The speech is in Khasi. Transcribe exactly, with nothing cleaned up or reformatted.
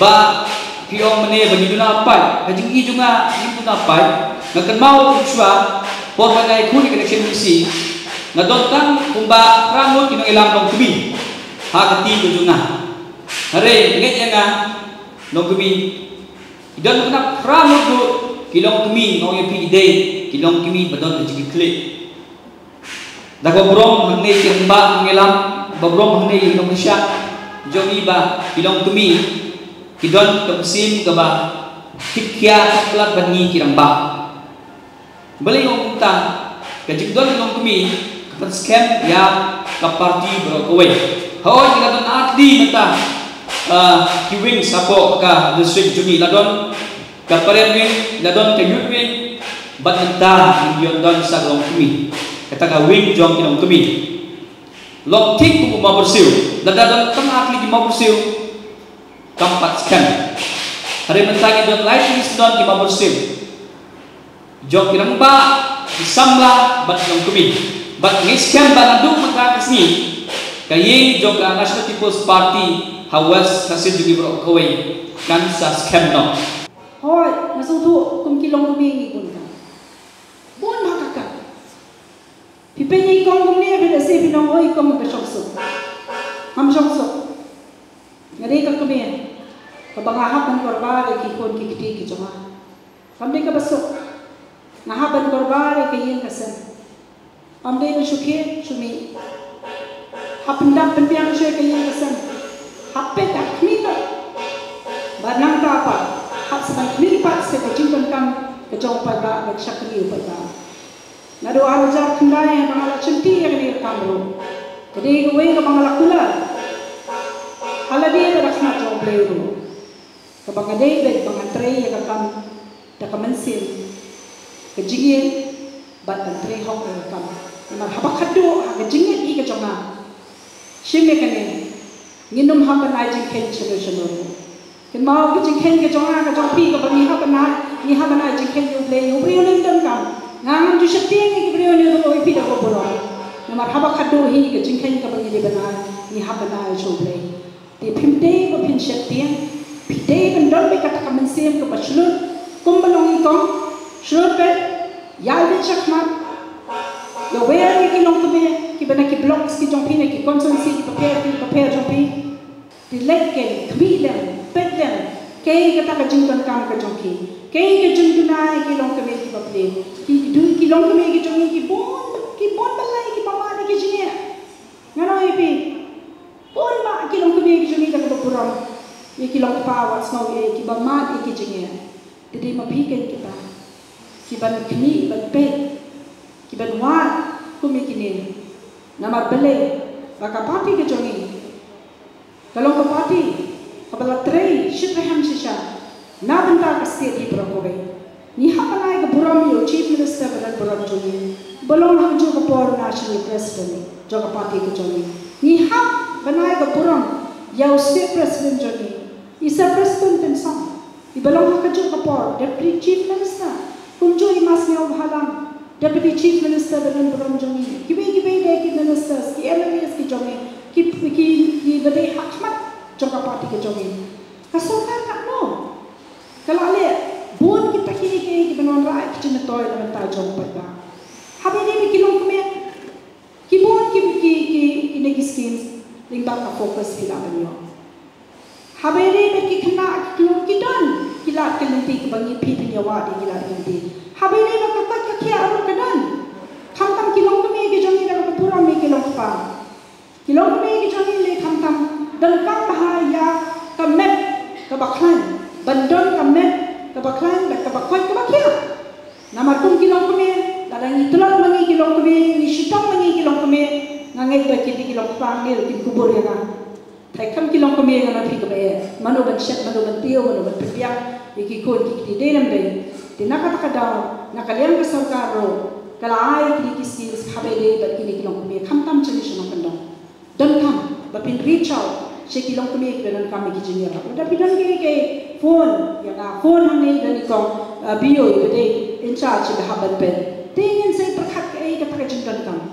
Ba phi ong mynne ba ngi duna pait, ka jingïohi jong nga ngim duna pait. Nga kynmaw kumjuh por ba nga ïakhun ïa ka election M D C, nga don tang kumba phra ngut ki nongïalam longkmie ha ka team ka jong nga. Hynrei ngeit ïa nga, longkmie ki don khnang phra ngut ruh ki longkmie, nga ong ïa phi, ki dei ki longkmie ba don ka jingkitkhlieh. Da kaba burom hangne ki rangbah nongïalam, ba burom hangne ki nongkyrshan jong ngi, ba ki longkmie ki don ka mynsiem kaba khitkhia, kaba palat bad ngi ki rangbah. Balei nga ong kumta? Ka jingdon ki longkmie ka pynskhem ïa ka party baroh kawei. Hooid, ngi la don ar tylli mynta, ah, ki wing shapoh ka district jong ngi, la don ka Parliament wing, la don ka Youth wing, bad mynta ngi ïoh don sa ka longkmie, kata ka wing jong ki longkmie. Long thik kum u Mawbyrsiew, lada don tang ar tylli ki Mawbyrsiew, kam pat skhem. Hynrei mynta ngi don lai tylli ki syndon ki Mawbyrsiew, jong ki rangbah, ki samla bad ki longkmie. Bad ngi skhem ba naduh mynta ka sngi, ka ïing jong ka National People's Party ha West Khasi Hills jong ngi baroh kawei kan sa skhem noh. Hooid, nga sngewthuh kum ki longkmie ngi bun ka, bun ha ka ka. Phi peit ïa i kong kumne, phi lehse phin ong, oi, i kong ka shong suk. Ngam shong suk. Nga dei ka kmie kaba nga hap ban kyrpad ïa ki khun ki kti ki jong nga. Kam dei kaba suk. Nga hap ban kyrpad ïa ka ïing ka sem. Kam dei ban shu khie shu mih. Hap pyndap pynbiang shuwa ïa ka ïing ka sem. Hap peit, hap khmih pat. Bad nangta pat hap sa ban khmih pat sa ka jingdonkam ka jong u paidbah bad shakri u paidbah. Naduh ar hajar khyndai haba nga la shim ti ïa kane ka kam ruh, ka dei kawei kaba nga la kular ha lade bad ha khmat jong U Blei ruh, kaba nga dei beit ba ngan trei ïa ka kam da ka mynsiem ka jingïeit bad ban trei hok ïa ka kam. Namar haba khatduh ha ka jingngeit hi ka jong nga, shim ïa kane, ngin ym hap ban ai jingkheiñ shano shano ruh. Kynmaw ka jingkheiñ ka jong nga, ka jong phi, kaba ngi hap ban ai, ngi hap ban ai jingkheiñ ïa U Blei, ïa u briew lem donkam. Nga ngam ju sheptieng ïa ki briew ne ruh, ïa phi da kaba burom. Namar haba khatduh hi ka jingkheiñ kaba ngi dei ban ai, ngi hap ban ai sha U Blei. Te phim dei ba phin sheptieng, phi dei ban don beit kata ka mynsiem kaba shlur, kumba long i kong, shlur beit, ïaid beit shakhmat, ïawer ïa ki longkmie kiba na ki blocks ki jong phi, na ki constituency kiba pher, kiba pher jong phi. Te leit keiñ, khmih lem, peit lem, kaei kata ka jingdonkam ka jong ki, kaei ka jingduna ïa ki longkmie kiba pher. Ki du, ki longkmie ki jong ngi ki bun, ki bun ban leh, kiba mad ïa ki jingeh. Ngan ong ïa phi, bun bah ki longkmie ki jong ngi da kaba burom ïa ki longkpa, wat sngew ïa kiba mad ïa ki jingeh. Te dei ma phi keiñ kita kiban khmih, ban peit, kiban wad kum ïa kine. Namar balei? Ba ka party ka jong ngi ka long ka party kaba la trei shitrhem shisha na bynta ka state hi baroh kawei. Ngi hap ban ai ka burom ïa u Chief Minister ba don burom jong ngi, ba long ha kajuh ka por National President jong ka party ka jong ngi. Ngi hap ban ai ka burom ïa u State President jong ngi, i Sir Prestone Tynsong, iba long ha kajuh ka por Deputy Chief Minister, kumjuh i Ma Sniawbhalang, Deputy Chief Minister ba don burom jong ngi, kiwei kiwei de ki ministers, ki M L As ki jong ngi, ki, ki, kiba dei ha khmat jong ka party ka jong ngi. Ka sorkar katno ka la leh? Bun kita kiei kiei kiban wanrah ïa ka jingmyntoi na bynta jong u paidbah. Haba ïadei bad ki longkmie, ki bun ki, ki, ki, kine ki schemes lyngba ka FOCUS phi lah ban ïoh. Haba ïadei bad ki khynnah ki khlur, ki don ki lad ki lynti kiba ngi, phi phin ïawad ïa ki lad ki lynti. Haba ïadei bad ka koit ka khiah ruh ka don. Khamtam ki longkmie ki jong ngi, da kaba burom ïa ki longkpa. Ki longkmie ki jong ngi lei khamtam donkam bha ïa ka met kaba khlaiñ, ban don ka met kaba khlaiñ bad kaba koit kaba khiah. Namar kum ki longkmie, lada ngi tlot ma ngi ki longkmie, ngi shitom ma ngi ki longkmie, nga ngeit ba kine ki longkpa ngi ruh kin kubur ïa nga. Thaikham ki longkmie, nga ong ïa phi kaba eh, mano ban shet, mano ban tiew, mano ban pynbiang ïa ki khun ki kti, dei ne ym dei? Te na kata ka daw, na ka liang ka sorkar ruh ka la ai kine ki schemes haba ïadei bad kine ki longkmie, khamtam sha ngi sha nongkyndong. Donkam ba phin reach out sha ki longkmie kiba donkam ïa ki jingïarap. Lada phi don kiei kiei, phone ïa nga, phone hangne, don i kong, uh, B O iba dei in charge iba hap ban peit. Te ngin sa ïa pyrkhat kaei kata ka jingdonkam.